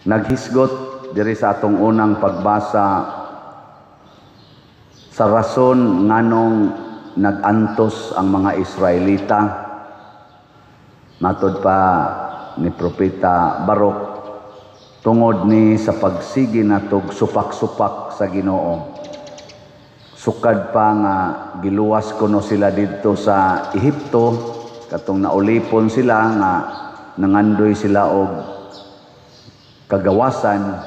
Naghisgot diri sa atong unang pagbasa sa rason nganong nag-antos ang mga Israelita. Matod pa ni Propeta Barok, tungod ni sa pagsigi natog supak-supak sa Ginoo. Sukad pa nga giluwas kuno sila didto sa Ehipto, katong naulipon sila nga nangandoy sila og kagawasan,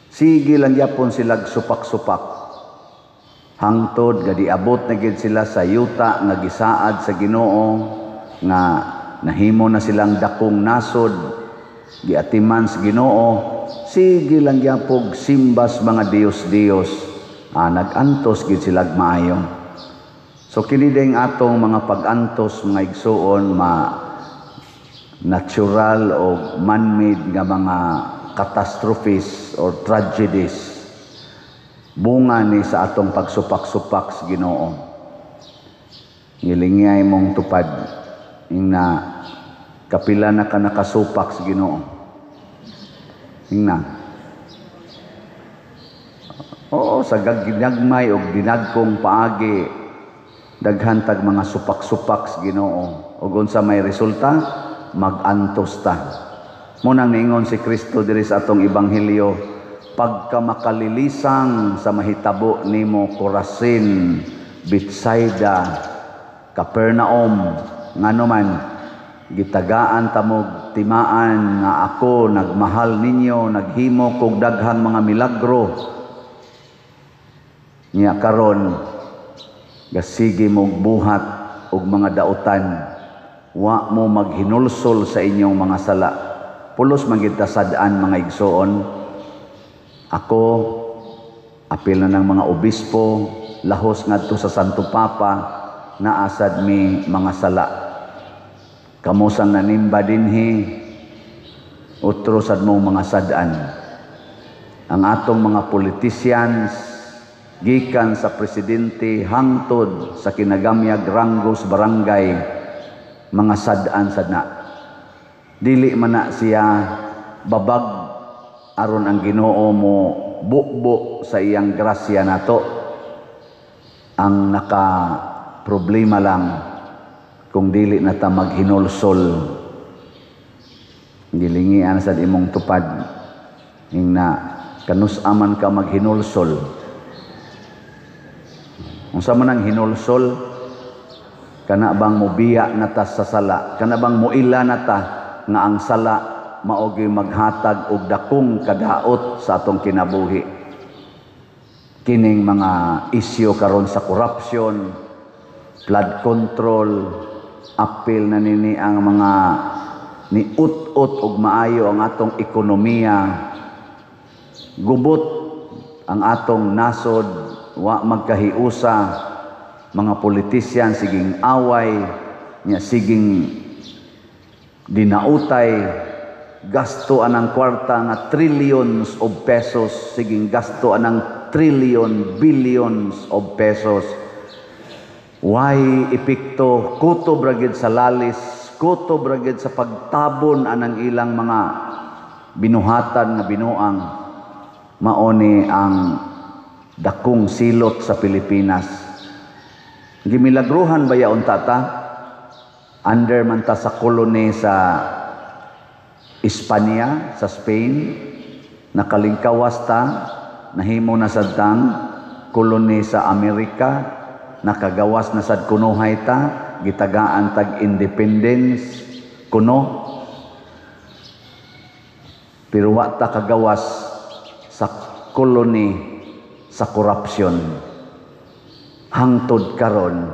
sige lang gyapon sila supak-supak hangtod nga diabot na gid sila sa yuta nga gisaad sa Ginoo, nga nahimo na silang dakong nasod, giatiman sa Ginoo, sige lang gyapog simbas mga Diyos-Diyos, nag-antos gid sila maayo. So kini ding atong mga pag-antos, mga igsuon, ma natural o man-made nga mga catastrophes or tragedies, bunga ni sa atong pagsupak-supak sa Ginoo. Ngilingay mong tupad ingna, kapila na ka nakasupak sa Ginoo? Ingna. Oo, sa ginagmay og dinagkong paagi, daghan tag mga supak-supak sa Ginoo. Ug unsa may resulta? Mag-antos ta. Munang niingon si Kristo diri sa atong ebanghelyo, pagka makalilisang sa mahitabo nimo, Corazin, Bethsaida, Capernaum, ngano man gitagaan tamog timaan nga ako nagmahal ninyo, naghimo kog daghang mga milagro, nya karon gasige mog buhat og mga dautan, wa mo maghinulsol sa inyong mga sala. Pulos man gid ta sad-an, mga igsoon. Ako, apil na ng mga obispo, lahos ngadto sa Santo Papa, naasad mi mga sala. Kamo sang nanimba dinhi, utro sad mo mga sad-an. Ang atong mga politicians, gikan sa presidente hangtod sa kinagamyag ranggo sa barangay, mga sad-an sad na. Dili man na siya babag aron ang Ginoo mo bukbo sa iyang grasya nato. Ang naka problema lang kung dili na ta maghinulsol. Gilingian sa imong tupad ingna, kanus aman ka maghinulsol? Unsa man ang hinulsol? Kana bang mobiya na ta sa sala? Kana bang moila na ta nga ang sala mao gyud maghatag og dakong kadaot sa atong kinabuhi? Kining mga isyu karon sa corruption, flood control, apil na nini ang mga niut-ut og maayo ang atong ekonomiya, gubot ang atong nasod, wa magkahiusa, mga politisyan siging away nya, siging dinautay, gasto anang kwarta nga trillions of pesos, siging gasto anang trillion, billions of pesos. Why epekto, kutob ra gid sa lalis, kutob ra gid sa pagtabon anang ilang mga binuhatan nga binuang. Mao ni ang dakong silot sa Pilipinas. Gimilagruhan ba yaon ta ta? Under man ta sa kolony sa Espanya, sa Spain, nakalingkawas ta, nahimo na sad tang kolony sa Amerika, nakagawas na sad kunuhay ta, gitagaan tag independence kuno. Pero wa ta kagawas sa kolony sa corruption. Hangtod karon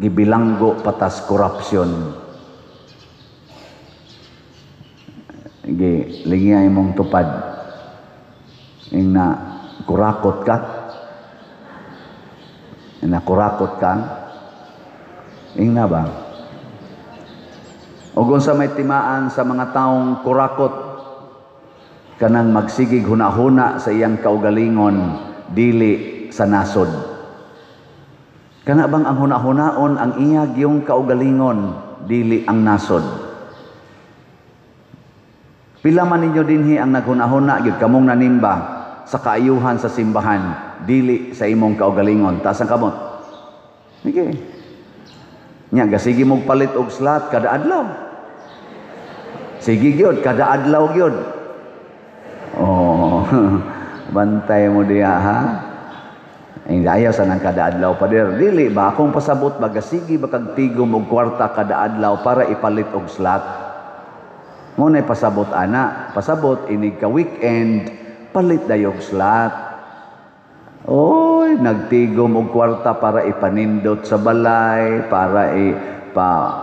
gibilanggo patas corruption. Gi lingiay mong tupad ingna, kurakot ka? Ingna, kurakot ka? Ingna ba? Og unsa may timaan sa mga taong kurakot? Kanang magsigig huna-huna sa iyang kaugalingon, dili sa nasod. Kana bang ang huna-hunaon ang iya yung kaugalingon, dili ang nasod. Pila man ninyo dinhi ang naghuna-huna gyud kamong nanimba sa kaayuhan sa simbahan, dili sa imong kaugalingon? Taas ang kamot. Sige. Nya gasige mog palit og slot kada adlaw. Sige gyud, kada adlaw gyud. Oh, bantay mo diha, ha. Ay, ayaw sa nang kada adlaw, pader. Dili ba akong pasabot ba, gasige ba kag tigom og kwarta kada adlaw para ipalit og slot? Mo na pasabot ana, pasabot inig ka weekend palit dayog slot. Oy, nagtigom og kwarta para ipanindot sa balay, para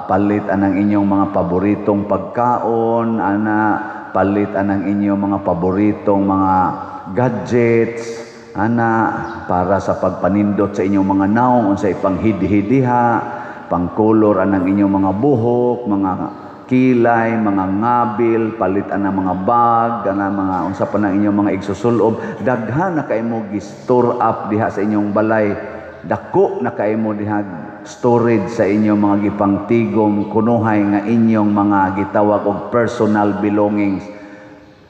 palit anang inyong mga paboritong pagkaon, ana, palit anang inyong mga paboritong mga gadgets, ana, para sa pagpanindot sa inyong mga naong, unsa ipanghidhidiha, pangkolor anang inyong mga buhok, mga kilay, mga ngabil, palit anang mga bag, ana, mga unsa pa nang inyong mga igsusulob. Daghan na kay mo gi-store up diha sa inyong balay. Dako na kay mo diha storage sa inyong mga gipangtigom kunuhay nga inyong mga gitawag og personal belongings.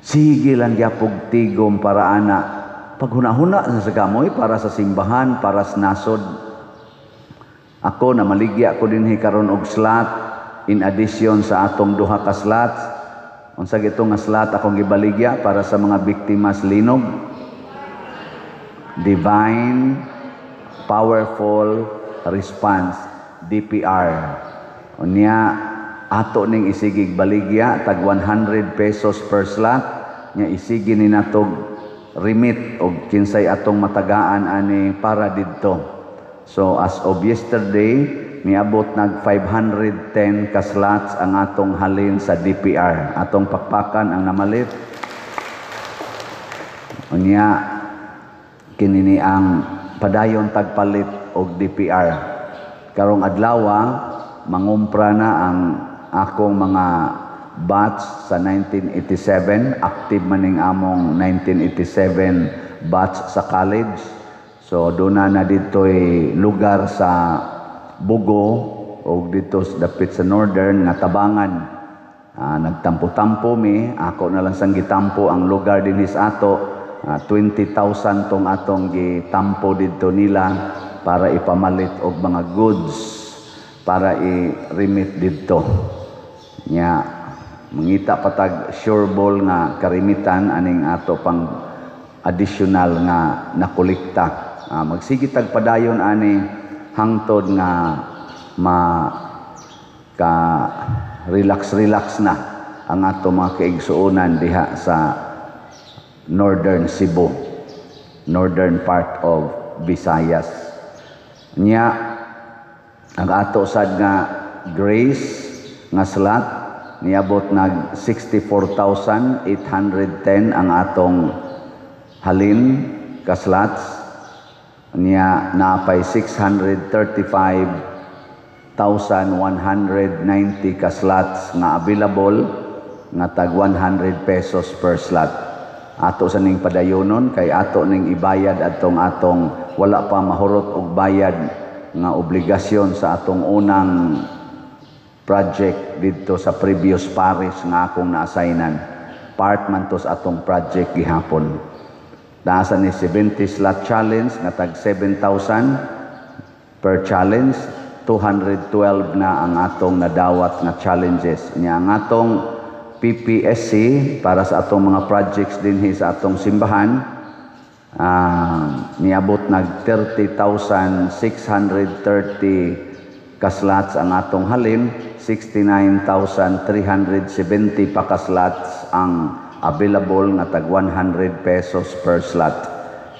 Sige lang gyapog tigom para ana. Paghuna-huna sa gamoy para sa simbahan, para sa nasod. Ako na maligya ko dinhi karon og slot in addition sa atong duha ka slots. Unsa gito nga slot akong gibaligya para sa mga biktima sa linog? Divine Powerful Response, DPR. Unya ato ning isigig baligya tag 100 pesos per slot. Nya isigi ni natog remit og kinsay atong matagaan ani para didto. So as of yesterday, miabot nag 510 ka slots ang atong halin sa DPR. Atong pakpakan ang namalit. Unya kini ni ang padayon tagpalit og DPR. Karong adlaw mangumpra na ang akong mga batch sa 1987. Active maning among 1987 batch sa college. So doon na dito'y lugar sa Bugo o dito sa dapit sa Northern nga tabangan. Nagtampo-tampo mi, ako na lang sang gitampo ang lugar dinhi sa ato. 20,000 tong atong gitampo didto nila para ipamalit og mga goods para i-remit didto. Nya mangita patag sure ball nga karimitan aning ato pang additional nga nakolekta. Magsige tag padayon ani hangtod nga ma ka relax relax na ang ato mga kaigsuonan diha sa Northern Cebu, northern part of Visayas. Nya ang ato sad nga Grace nga slot niabot nag 64,810 ang atong halin ka slots. Niya naapay 635,190 ka slots nga available nga tag 100 pesos per slot. Ato sa ning padayonon kay ato ning ibayad adtong atong wala pa mahurot og bayad nga obligasyon sa atong unang project didto sa previous parish nga akong na-assignan. Part man to sa atong project gihapon. Nasa ni 70 slot challenge nga tag 7,000 per challenge, 212 na ang atong nadawat nga challenges. Nya ang atong PPSC para sa atong mga projects dinhi sa atong simbahan, niabot nag 30,630 ka slots ang atong halin, 69,370 pa ka slots ang available nga tag 100 pesos per slot.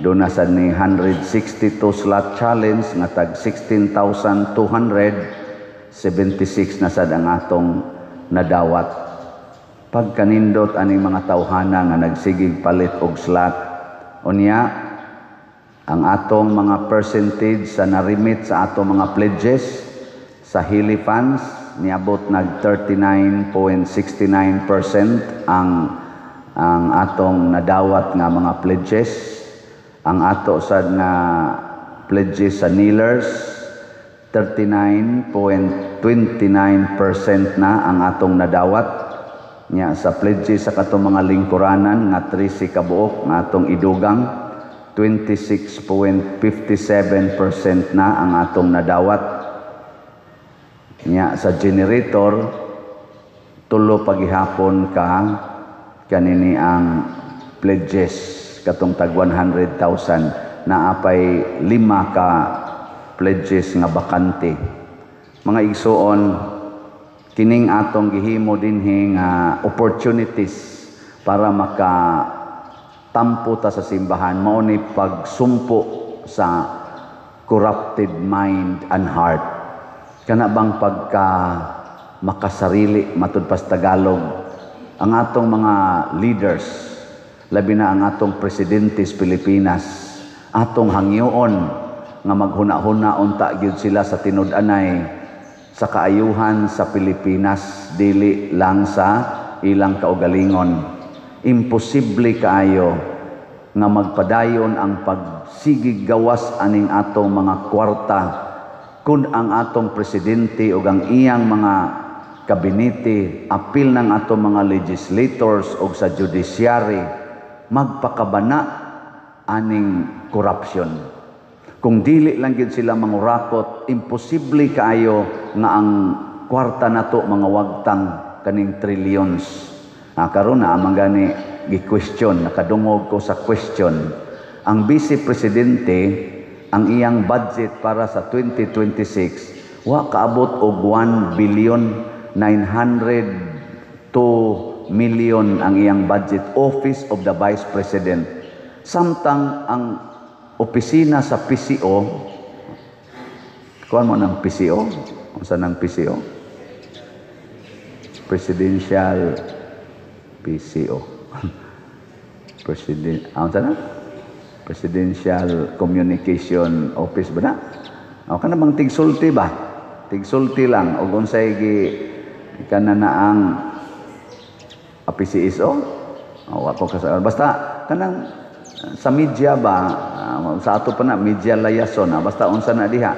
Doon na sa ni 162 slot challenge nga tag 16,276 na sad ang atong nadawat. Pagkanindot aning mga tawhana nga nagsigig palit og slot. Unya ang atong mga percentage sa narimit sa atong mga pledges sa Healy Funds niabot nag 39.69% ang atong nadawat nga mga pledges. Ang ato sad nga pledges sa kneelers, 39.29% na ang atong nadawat. Nya sa pledges sa katong mga lingkuranan nga 13 ka buok nga atong idugang, 26.57% na ang atong nadawat. Nya sa generator, tulo pagihapon ka kanini ang pledges katong tag 100,000, naa pay lima ka pledges nga bakante. Mga igsuon, kining atong gihimo dinhi nga opportunities para maka tampo ta sa simbahan, mao ni pagsumpo sa corrupted mind and heart, kana bang pagka makasarili matud pas Tagalog. Ang atong mga leaders, labi na ang atong presidente sa Pilipinas, atong hangyoon nga maghuna-huna unta gyud sila sa tinud-anay sa kaayuhan sa Pilipinas, dili lang sa ilang kaugalingon. Imposible kaayo nga magpadayon ang pagsigig gawas aning atong mga kwarta kung ang atong presidente o ang iyang mga kabinete, apil ng atong mga legislators o sa judiciary, magpakabana aning corruption. Kung dili lang gyud sila mangurakot, imposible kaayo nga ang kwarta nato mga wagtang kaning trillions. Ah, karon na amang gani gi-question, nakadungog ko sa question. Ang vice presidente, ang iyang budget para sa 2026 wa kaabot og 1 billion, 902 million ang iyang budget, Office of the Vice President. Samtang ang opisina sa PCO, kuan mo ng PCO? Unsa ng PCO? Presidential PCO. President, ah, unsa na? Presidential Communication Office ba na? O kana bang tigsulti ba? Tigsulti lang og unsay gi kana na ang PCSO? O ako kasi basta kanang sa media ba, sa ato pa na media liaison, basta unsa na diha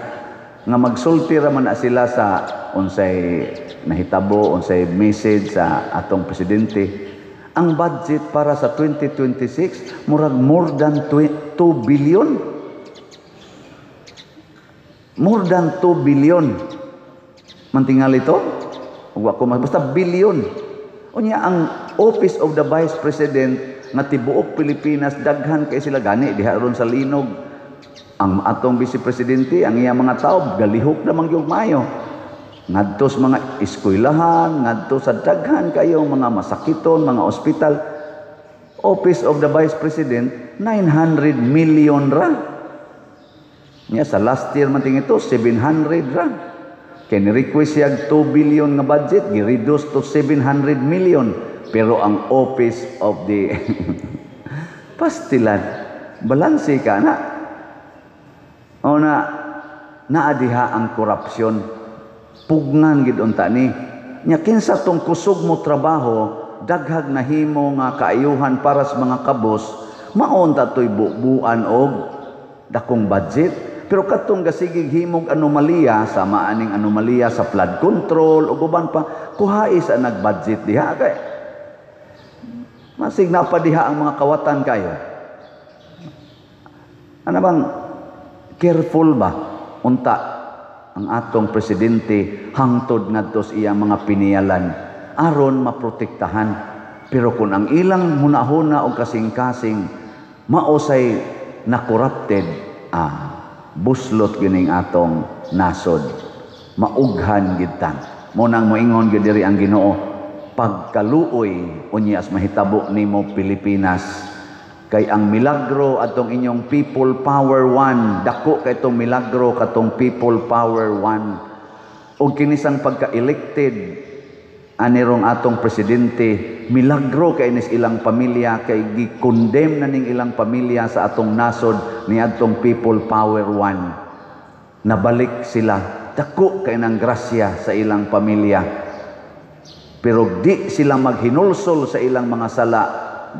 nga magsulti ra man na sila sa unsay nahitabo, unsay message sa atong presidente. Ang budget para sa 2026 murag more than 2 billion. More than 2 billion. Mantingal ito? Wa ko mas basta billion. Unya ang Office of the Vice President nga tibuok Pilipinas daghan kay sila gani diha ron sa linog. Ang atong vice presidente, ang iyang mga tao galihok na man gyud maayo. Ngadto sa mga eskwelahan, ngadto sa daghan kayo mga masakiton, mga ospital. Office of the Vice President, 900 million ra. Nya sa last year man ito, 700 ra. Kay ni-request siya 2 billion nga budget, gi-reduce to 700 million. Pero ang Office of the pastilan, balanse ka na. O na, naadiha ang korupsyon. Pugnan gid unta ni. Nya kinsa tong kusog mo trabaho, daghag nahimo nga kaayuhan para sa mga kabos, maon ta to'y bubuan og dakong budget. Pero katong gasigig himog anomalya, sama aning anomalya sa flood control ug uban pa, kuhai sa nag-budget diha kay masig na pa diha ang mga kawatan kayo. Ano bang careful ba unta ang atong presidente hangtod ngadto sa iyang mga piniyalan aron maprotektahan? Pero kung ang ilang hunahuna o kasing-kasing maosay na corrupted, buslot gining atong nasod, maughan gid ta. Mo nang moingon gid diri ang Ginoo, pagkaluoy unya as mahitabo nimo, Pilipinas, kay ang milagro atong inyong People Power One, dako kay itong milagro katong People Power One ug kinisang pagka-elected anirong atong presidente, milagro kay nis ilang pamilya, kay gi-condemn na ning ilang pamilya sa atong nasod ni adtong People Power One. Nabalik sila, dako kay nang grasya sa ilang pamilya. Pero di sila maghinulsol sa ilang mga sala,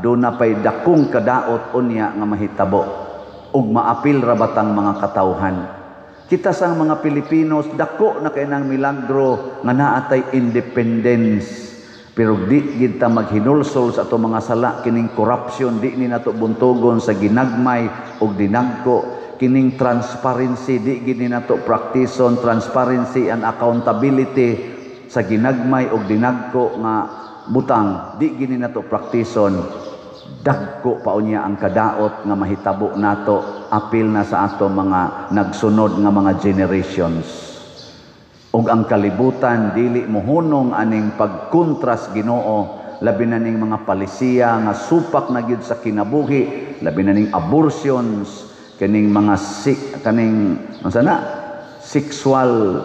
do na pay dakong kadaot unya nga mahitabo ug maapil ra batang mga katawhan. Kita sang mga Pilipinos, dako na kay nang milagro nga naatay independence. Pero di gid ta maghinulsol sa ato mga sala, kining corruption di ni nato buntugon sa ginagmay ug dinagko, kining transparency di gid ni nato praktison, transparency and accountability sa ginagmay ug dinagko nga butang di gid ni nato praktison, dagko pa unya ang kadaot nga mahitabo nato, apil na sa ato mga nagsunod nga mga generations. Ug ang kalibutan dili mohunong aning pagkontras Ginoo, labi na ning mga palisiya nga supak na gyud sa kinabuhi, labi na ning abortions, kaning mga sik, kaning unsa na, sexual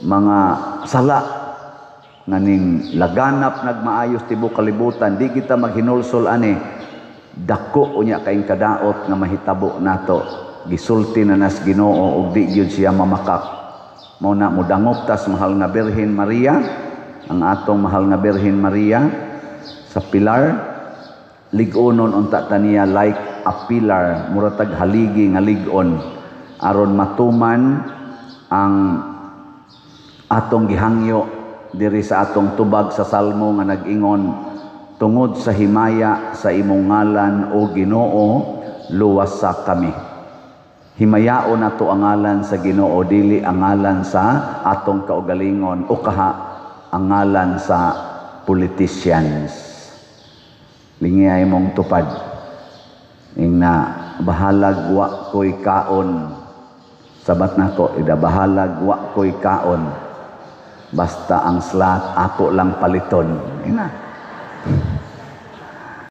mga sala nga ning laganap nagmaayos tibuok kalibutan. Di kita maghinulsol ani, dako unya kaing kadaot nga mahitabo nato. Gisulti na nas Ginoo ug di gyud siya mamakak. Mao na modangop tas mahal nga Birhen Maria, ang atong mahal nga Birhen Maria sa pilar, lig-onon unta taniya like a pillar, mura tag haligi nga lig-on, aron matuman ang atong gihangyo diri sa atong tubag sa salmo nga nag-ingon, "Tungod sa himaya sa imong ngalan, o Ginoo, luwasa kami." Himayaon nato ang ngalan sa Ginoo, dili ang ngalan sa atong kaugalingon o kaha ang ngalan sa politicians. Lingiyay mong tupad. Ingna, "Bahalag wa ko'y kaon." Sabat nako, ida, "Bahalag wa ko'y kaon. Basta ang slot ako lang paliton." Ina.